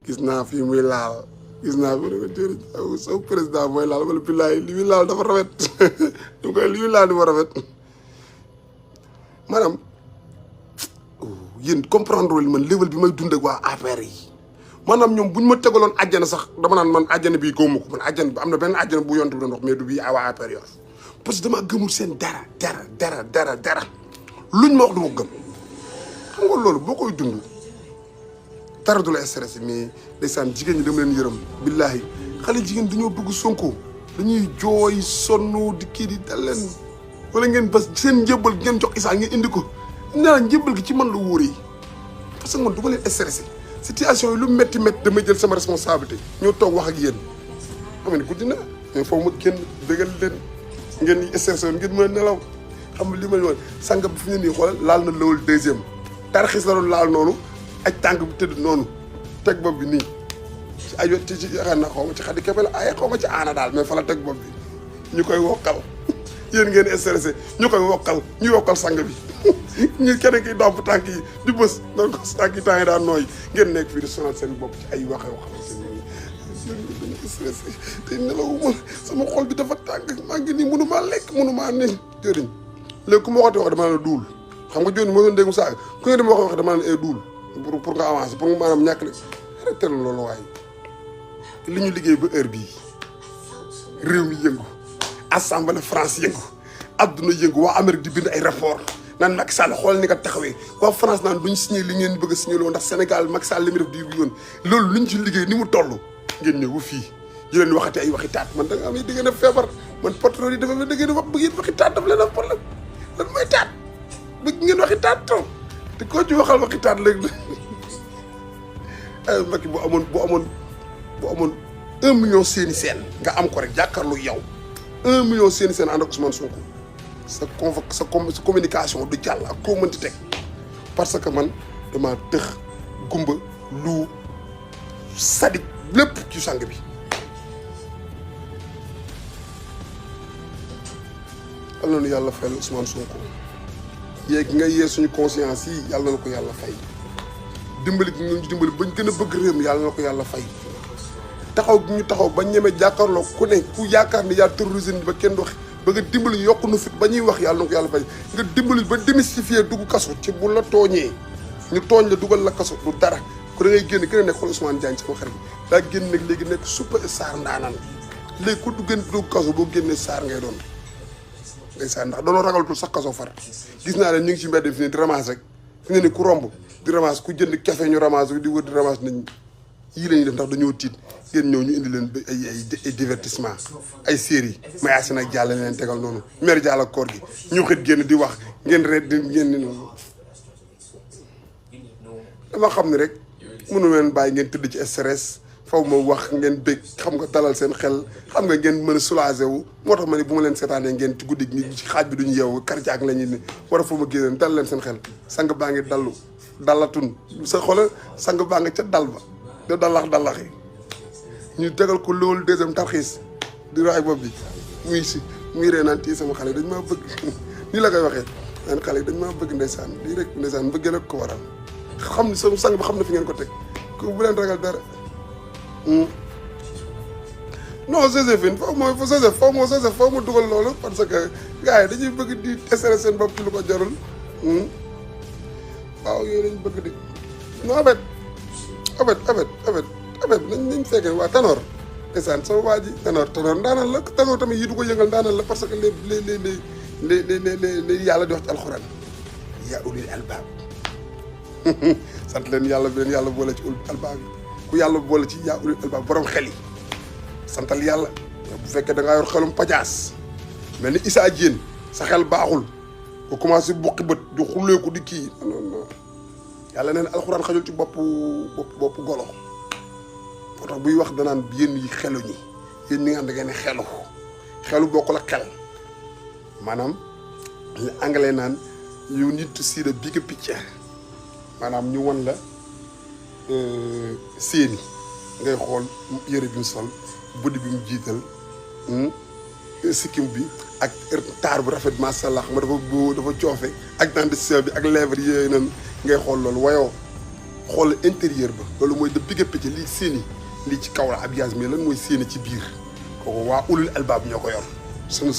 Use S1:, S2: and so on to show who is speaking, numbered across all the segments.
S1: gis naa fi muy laal gis naa fi ne ko jërëjëf sa président mooy laal wala billaay li muy laal dafa rafet du koy li muy laal dafa rafet maanaam yéen comprendre li man level bi may dund ak waa APR yi maanaam ñoom bu ñu ma tegaloon àjjana sax dama naan man àjjana bii góob ma ko man àjjana bi am na benn àjjana bu yontu bi doon wax mais du bii waa APR yor parce que dama gëmul seen dara luñ ma wax du ma gëm xam nga loolu boo koy dund dara du la stressé mais ndeysaan jigéen ñi dama leen yërëm billaahi xale jigéen dañoo bëgg Sonko dañuy jooy sonn di kii di dal leen wala ngeen bas seen njëbbal ngeen jox Issa ngeen indi ko nee njëbbal gi ci man la wóoree parce que man du ma leen stressé situation yi lu métti damay jël sama responsabilité ñoo toog wax ak yéen xam ne guddi na mais foofu ma génn dëggal leen ngeen stressé woon ngeen mën a nelaw xam nga li ma leen sang bi fi ñu nii xoolal laal na lawul deuxième tarxis la doon laal noonu aj tànk bi tëdd noonu teg bopp bi nii ci ay ci yaakaar naa xaw ma ci xaddi keppe la ay xaw ma ci aana daal mais fa la teg bopp bi ñu koy wokkal yéen ngeen stressé ñu koy wokkal ñu wokkal sang bi ñu keneen kiy domp tànk yi di bës noonu ko tànk yi temps yi daan nooy ngeen nekk fii di sonal seen bopp ci ay waxe yoo xamante ni dañu stressé te nelawuma sama xol bi dafa tàng maa ngi nii mënumaa lekk mënumaa ne jëriñ léegi ku ma waxati wax dama la duul xam nga joni moo doon dégg saaga ku nga dem wax dama la duul pour nga avancer pour nga maanaam ñàkk la arrêté loolu waaye li ñu liggéey ba heure bii réew mi yëngu assemblée France yëngu adduna yëngu waa Amérique di bind ay rapport naan Macky Sall xool ni nga taxawee waa France naan duñ signé li ngeen bëgg a signé loo ndax Sénégal Macky Sall li mu def di yoon loolu luñ ci liggéey ni mu toll ngeen ñëw ba fii ñu leen waxati ay waxi taat man da nga am di ngeen a feebar man patron yi dafa da ngeen wax bëgg yéen waxi taat daf leen am problème lan mooy taat bëgg ngeen waxi taat trop te koo ci waxal waxi taat léegi ay Macky bu amoon 1 million seeni seen nga am ko rek jàkkaarloo yow 1 million seeni seen ànd ak Ousmane Sonko sa communication du jàll ak koo mënti teg parce que man dama tëx gumba lu sadik lépp ci sang bi yàlla na yàlla fayal Ousmane Sonko yéeg nga yee suñu conscience yi yàlla na ko yàlla fay dimbali gi ñu dimbali bañ gën a bëgg réew mi yàlla na ko yàlla fay taxaw gi ñu taxaw ba ñeme jàkkaarloo ku ne ku yaakaar ni yaa terrorisé ba kenn wax ba nga dimbali yokk nu fit ba ñuy wax yàlla na ko yàlla fay nga dimbali ba démystifier dugg kaso ci bu la tooñee ñu tooñ la dugal la kaso du dara ku da ngay génn gën a nekk xool Ousmane Diagne sama xarit bi daa génn nag léegi nekk super star ndaanaan léegi ku du gën dugg kaso boo génnee star ngay doon ndeysaan ndax doonoo ragaltul sax kaso far gis naa leen ñu ngi ci mbedd fi ne di ramasse rek fi ne ni ku romb di ramasse ku jënd café ñu ramasse di wër di ramasse nañ yii la ñuy def ndax dañoo tiit ngeen ñëw ñu indi leen ay divertissement ay série mayaasi nag jàll leen tegal noonu mer jàll ak koor gi ñu xët génn di wax ngeen ret di ngeen ni noonu dama xam ne rek mënu leen bàyyi ngeen tëdd ci stress faw ma wax ngeen bég xam nga dalal seen xel xam nga ngeen mën a soulager wu moo tax ma ne bu ma leen seetaanee ngeen ci guddi gi ci xaaj bi duñu yeewu karjaak la ñuy ne war a fa ma génn dal leen seen xel sang baa ngi dallu dalatun sa xola sang baa nga ca dal ba da dallax yi ñu tegal ko loolu deuxième tarxiis di raay bopp bi muy ree naan tii sama xale dañ maa bëgg nii la koy waxee naan xale dañ maa bëgg ndeysaan lii rek ndeysaan bëggee la ko waral xam ne sama sang bi xam na fi ngeen ko teg ko bu leen ragal dara non Joséphine foofu ma dugal loolu parce que gars yi dañuy bëgg di essayer seen bopp ci lu ko jarul waaw yooyu lañ bëgg di non abet nañ fekkee waa Tanor ndeysaan sama waa ji Tanor ndaanaan la Tanor tamit yi du ko yëngal ndaanaan la parce que les yàlla di wax ci alxuraan yaa ulil albaab sant leen yàlla bi leen yàlla boole ci ulil albaab yi ku yàlla boole ci yaa ulil albaab borom xel yi santal yàlla bu fekkee da ngaa yor xelum pajaas mel ni Issa Diène sa xel baaxul ko commencé buqi bët du xulleeku di kii non yàlla neen alxuraan xajul ci bopp golo moo tax buy wax danaan yéen yi xelu ñi yéen ñi nga xam da ngeen ne xelu bokkul ak xel maanaam li anglais naan you need to see the bigger picture maanaam ñu wan la séeni ngay xool yëre bi mu sol buddi bi mu jiital sikkim bi ak taar bu rafet macha allah ma dafa coofe ak dentition bi ak lèvre yooyu noonu ngay xool loolu wayoo xool intérieur ba loolu mooy de bigga picc lii séeni lii ci kaw la habillage mais lan mooy séeni ci biir kooku waa ulul albaab ñoo ko yor suñu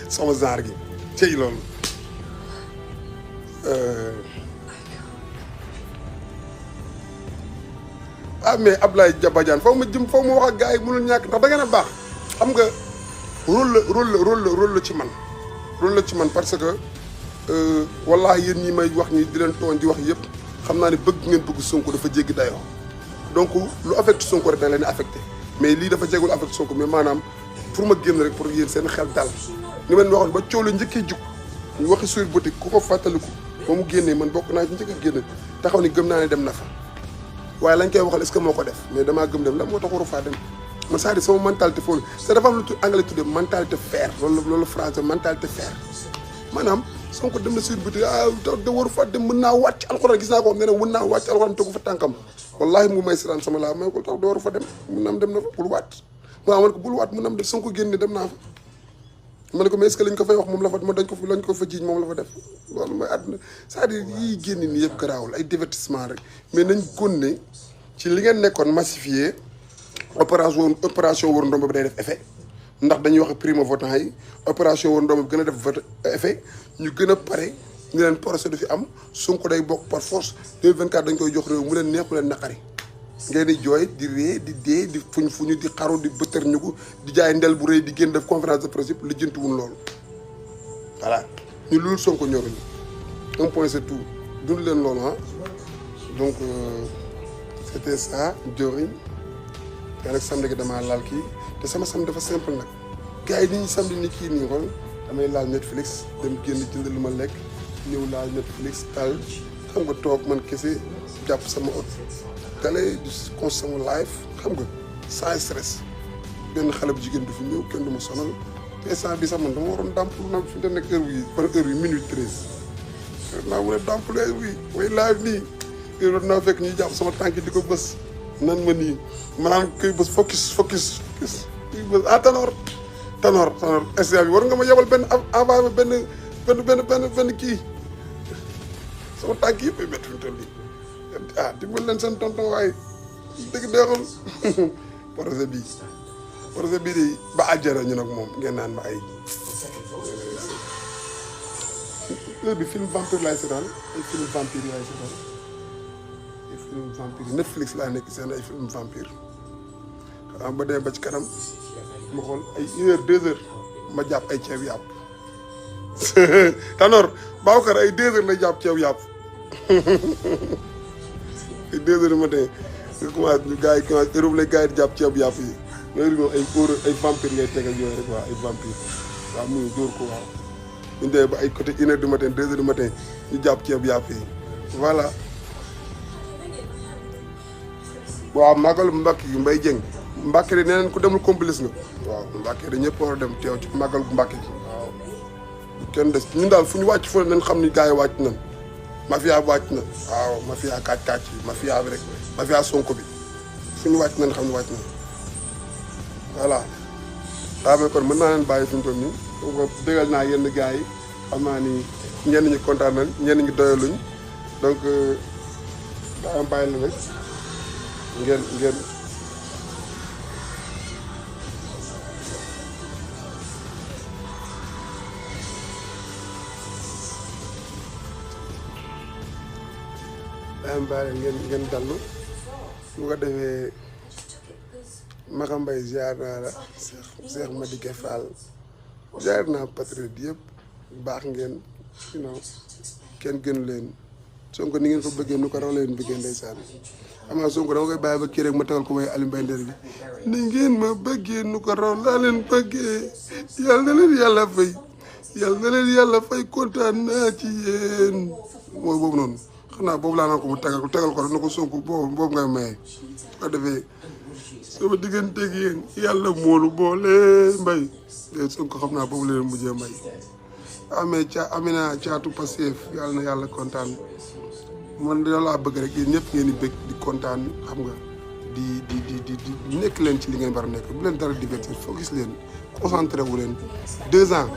S1: sama genre gi cey loolu mais Ablaye Badiane faw ma wax ak gars yi mënul ñàkk ndax da ngeen a baax xam nga rôle la ci man parce que wallahi yéen ñi may wax ñi di leen tooñ di wax yëpp xam naa ne bëgg ngeen bëgg Sonko dafa jéggi dayoo donc lu affecté Sonko rek da leen affecté mais lii dafa jégul affecté Sonko mais maanaam pour ma génn rek pour yéen seen xel dal ni ma leen waxoon ba coow la njëkkee jug ñu waxi sur boutique ku ko fàttaliku ba mu génnee man bokk naa ci njëkk a génn taxaw ni gëm naa ne dem na fa waaye lañ koy waxal est-ce que moo ko def mais damaa gëm dem la moo tax waru faa dem man c'est-à-dire sama mentalité foofu c'est dafa am lu anglais tuddee mentalité fer loolu français mentalité fer maanaam Sonko dem na sur boutique da waru fa dem mën naa wàcc alxuraan gis naa ko xam ne ne mën naa wàcc alxuraan tegu fa tànkam wallahi mu may siraan sama laa may ko tax da waru fa dem mën na am dem na fa bul wàcc waaw man ko bul waat mën na am def Sonko génne dem naa fa ma ne ko mais est-ce que lañ ko fay wax moom la fa dañ ko lañ ko fa jiiñ moom la fa def loolu mooy àdduna c'est-à-dire yii génn nii yëpp garaawul ay divertissement rek mais nañ gónne ci li ngeen nekkoon massifié opération war ndomb bi day def effet ndax dañuy wax primo votant yi opération war ndomb bi gën a def vote effet ñu gën a pare ñu leen procès du fi am Sonko day bokk par force 2024 dañ koy jox réew mu leen neex mu leen naqari ngeen di jooy di ree di dee di fuñu di xaru di bëtër ñu ko di jaay ndel bu rëy di génn def conférence de presse li jëntuwul loolu voilà ñu loolu Sonko ñoruñu un point c'est tout dund leen loolu ah donc c'était ça Diori te nag samedi gi damaa laal kii te sama samedi dafa simple nag gars yi ni ñu samedi ni kii nii xool damay laal Netflix dem génn jënd lu ma lekk ñëw laal Netflix taal xam nga toog man kese jàpp sama oto télé di consommer live xam nga sans stress benn xale bu jigéen du fi ñëw kenn du ma sonal te instant bi sax man dama waroon dàmpul nag fi mu nekk heure bii par heure bi minuit 13 naa mun a dàmpul heure bii way live nii heure naa fekk ñuy jàpp sama tànk di ko bës nan ma nii maanaam koy bës focus kuy bës Tanor instant bi war nga ma yebal benn envoyé ma benn kii sama tànk yëpp ay métti fi mu toll nii dimbal leen seen tonton waaye dëgg deexul projet bii de ba àjjana ñu nag moom ngeen naan ma ay heure bi film vampire laay seetaan ay film vampire laay seetaan ay film vampire Netflix laa nekk seen ay film vampire xanaa ba dee ba ci kanam ma xool ay 1 heure 2 heures ma jàpp ay ceeb yàpp Tanor Babacar ay 2 heures lay jàpp ceeb yàpp ay 2 heures du matin nga commencé gars yi commencé heure lay gars yi di jàpp ceebu yàpp yi loolu moom ay vampire ngay teg ak yooyu rek waaw ay vampire waaw muy dóor ko waaw ñu dee ba ay côté 1 heure du matin 2 heures du matin ñu jàpp ceebu yàpp yi voilà. waaw màggal Mbàkke gi Mbaye Dieng Mbàkke de nee nañ ku demul complice nga waaw Mbàkke de ñëpp war a dem teew ci màggal bu Mbàkke gi waaw kenn des ñun daal fu ñu wàcc fu ne nañ xam ni gars yi wàcc nañ mafia bi wàcc na waaw mafia kàcc yi mafia bi rek mafia Sonko bi fu ñu wàcc nañ xam ne wàcc na voilà daa may kon mën naa leen bàyyi fi mu toll nii donc bégal naa yenn gars yi xam naa ni ñenn ñi kontaan nañ ñenn ñi doyaluñ donc daa bàyyi la rek ngeen ngeen dallu bu ko defee Maxa Mbaye ziar naa la Cheikh Madické Fall ziar naa patriote yëpp baax ngeen kenn gënu leen Sonko ni ngeen ko bëggee nu ko raw leen bëggee ndeysaan xam nga Sonko dama koy bàyyi ba kii rek ma tegal ko mooy Aliou Mbaye Nder bi ni ngeen ma bëggee nu ko raw laa leen bëggee yàlla na leen yàlla fay kontaan naa ci yéen mooy boobu noonu xam naa boobu laa naan ko mu tegal ko rek na ko Sonko boobu ngay maye ko defee sama digganteeg yéen yàlla moolu boole mbay Sonko xam naa boobu leen mujjee mbay Amina caatu Pastef yàlla na yàlla kontaan man loolu laa bëgg rek yéen ñëpp ngeen di bëgg di kontaan xam nga di nekk leen ci li ngeen war a nekk bu leen dara divertir focus leen concentré wu leen 2 ans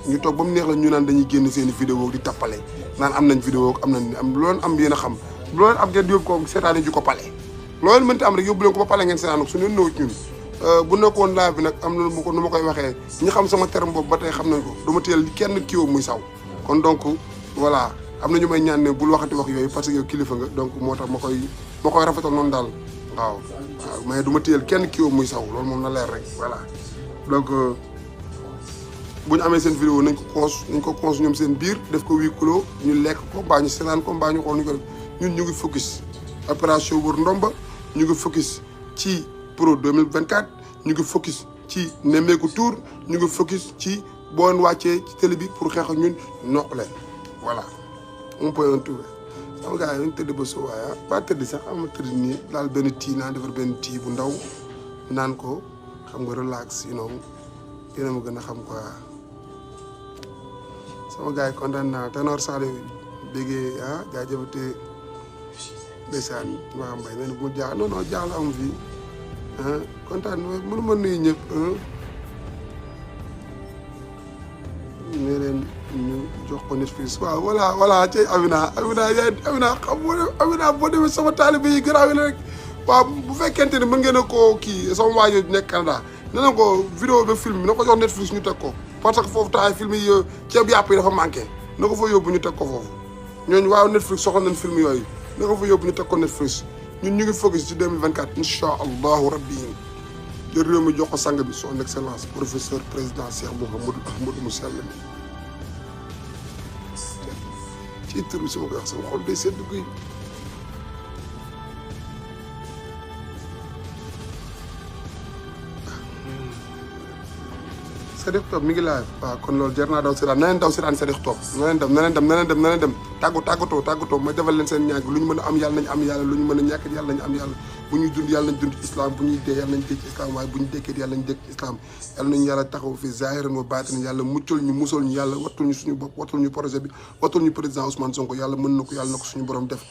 S1: ñu toog ba mu neex la ñu naan dañuy génn seen i vidéo di tappale naan am nañ vidéo am loolu am yéen a xam loolu am ngeen yóbbu ko seetaane ji ko pale loolu mënti am rek yóbbu leen ko ba pale ngeen seetaan ko su neen nawut ñun bu nekkoon live bi nag am na nu ma koy waxee ñi xam sama terme boobu ba tey xam nañ ko du ma teel kenn kiiwoo muy saw kon donc voilà am na ñu may ñaan ne bul waxati wax yooyu parce que yow kilifa nga donc moo tax ma koy rafetal noonu daal waaw mais du ma teel kenn kiiwoo muy saw loolu moom na leer rek voilà donc bu ñu amee seen vidéo nañ ko cons ñoom seen biir def ko huis clos ñu lekk ko mbaa ñu seetaan ko mbaa ñu xool ñu ko def ñun ñu ngi focus opération wër ndomba ñu ngi focus ci pro 2024 ñu ngi focus ci nemmeeku tour ñu ngi focus ci boo wàccee ci télé bi pour xeex ak ñun noq leen voilà on peut en trouver sama gars yi dañ tëdd ba soo waaya ba tëdd sax ama tëdd nii daal benn tii naan defar benn tii bu ndaw naan ko xam nga relax you know yéena ma gën a xam quoi sama gars yi kontaan naa Tanor Saliou béggee jaajëfate ndeysaan waa mbay nee na bu jaax non jaaxl am fii kontaan mënu ma nuyu ñëpp ne leen ñu jox ko Netflix waaw voilà ci Amina boo demee sama taalibe yi garaaw yi la rek waaw bu fekkente ne mën ngeen a koo kii sama waajo nekk Canada ne na ko vidéo ba film bi na ko jox Netflix ñu teg ko parce que foofu taay film yi ceeb yàpp yi dafa manqué na ko fa yóbbu ñu teg ko foofu ñooñu waaw Netflix soxla nañ film yooyu na ko fa yóbbu ñu teg ko Netflix ñun ñu ngi focus ci 2024 incha allahu rabbi jël réew mi jox ko sang bi son excellence professeur président Cheikh Mouhamadou Ahmadou mu sell mi ci tur bi sama koy wax sama xol day sedd guy Sadikh Top mi ngi live waaw kon loolu jar naa daw seetaan na leen daw seetaan Sadikh Top na leen dem tàggatoo ma defal leen seen ñaag lu ñu mën a am yàlla nañ am yàlla lu ñu mën a ñàkk yàlla nañ am yàlla bu ñuy dund yàlla nañ dund ci islam bu ñuy dee yàlla nañ dee ci islam waaye bu ñu dekkee yàlla nañ dekk ci islam yàlla nañu yàlla taxaw fi zahiran wa baatinan yàlla muccal ñu musal ñu yàlla wattul ñu suñu bopp wattul ñu projet bi wattul ñu président Ousmane Sonko yàlla mën na ko yàlla na ko suñu borom def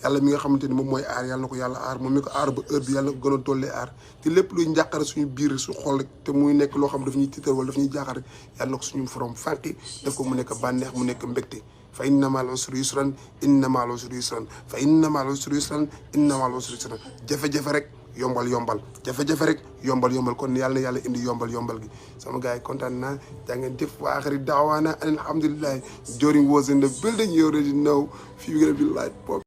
S1: yàlla mi nga xamante ni moom mooy aar yàlla na ko yàlla aar moom mi ko aar ba heure bi yàlla na ko gën a dollee aar te lépp luy njàqare suñu biir su xol rek te muy nekk loo xam daf ñuy tiital wala daf ñuy jaaxal rek yàlla na ko suñu forom fànqi def ko mu nekk bànneex mu nekk mbégte fa inna ma'al usri yusran inna ma'al usri yusran fa inna ma'al usri yusran inna ma'al usri yusran jafe-jafe rek yombal jafe-jafe rek yombal kon yàlla na yàlla indi yombal gi sama gars yi kontaan naa jaa ngeen jëf wa aaxiri daawaana alhamdulillahi Jory was in the building you already know fi we gonna be light pop